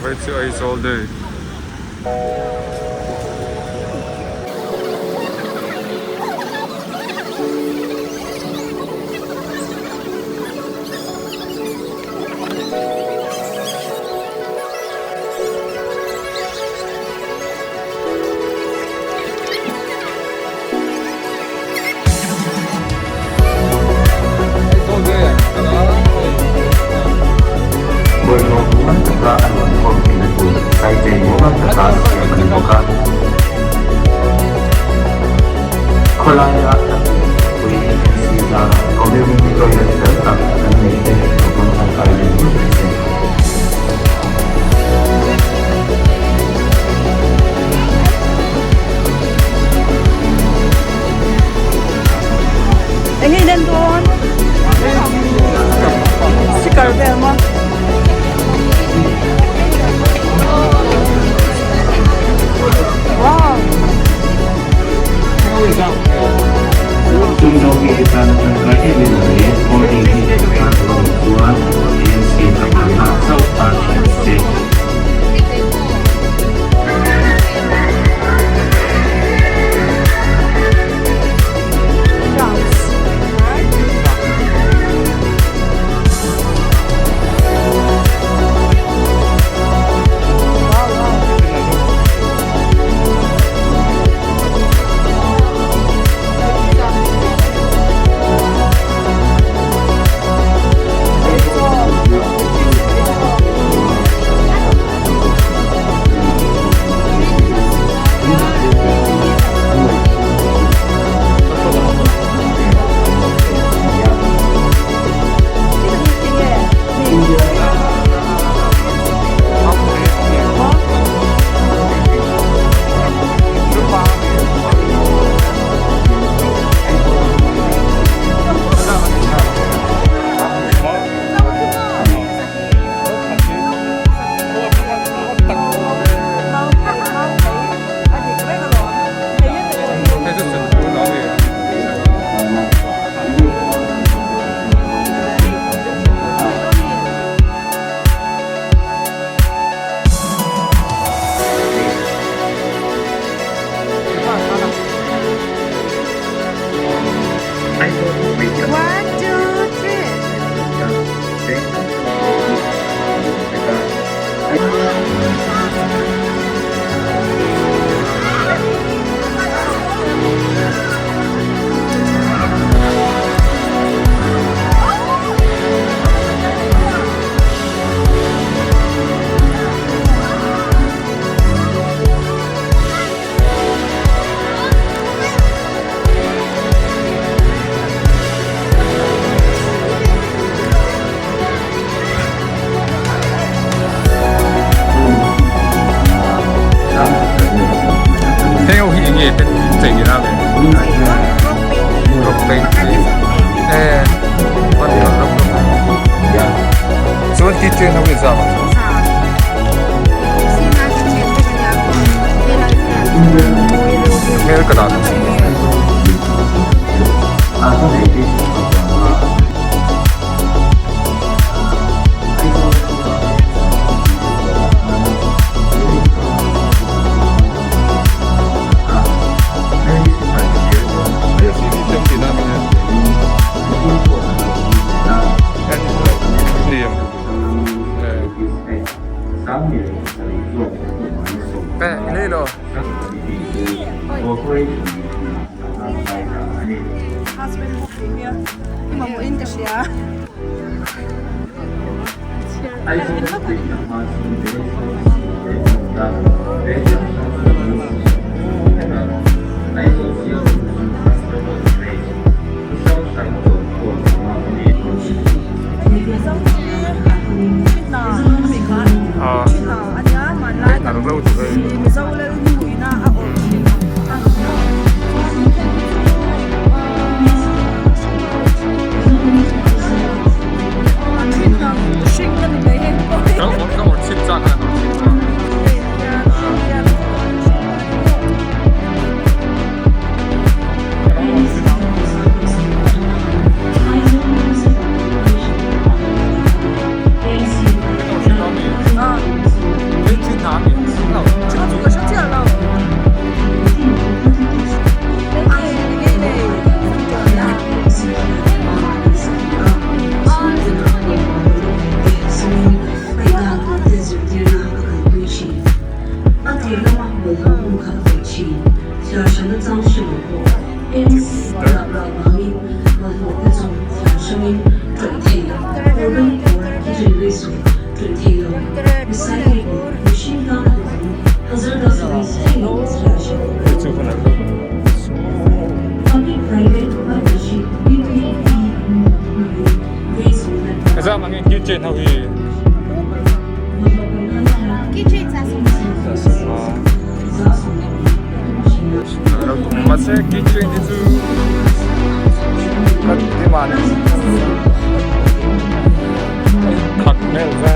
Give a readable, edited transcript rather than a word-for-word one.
Vawiin chu Aizawl day. Bawlhhlawh mumal taka an rawn khawm theihna tur Saitei mumal taka siam a ni bawk a. Khawlaia kan pui NC zarah Community Toilet fel tak kan neih te lo hmang tangkai ve ngei ang che. Enge in en dawn? Sticker vel maw? Wow! One, two, three. Hei ho hi enge te chei ni na le rock painting eh chuan kitchen ho hi zam hmel ka dah ho hi. Mahse keychain hi chu ka ti mahni khak hmel ve.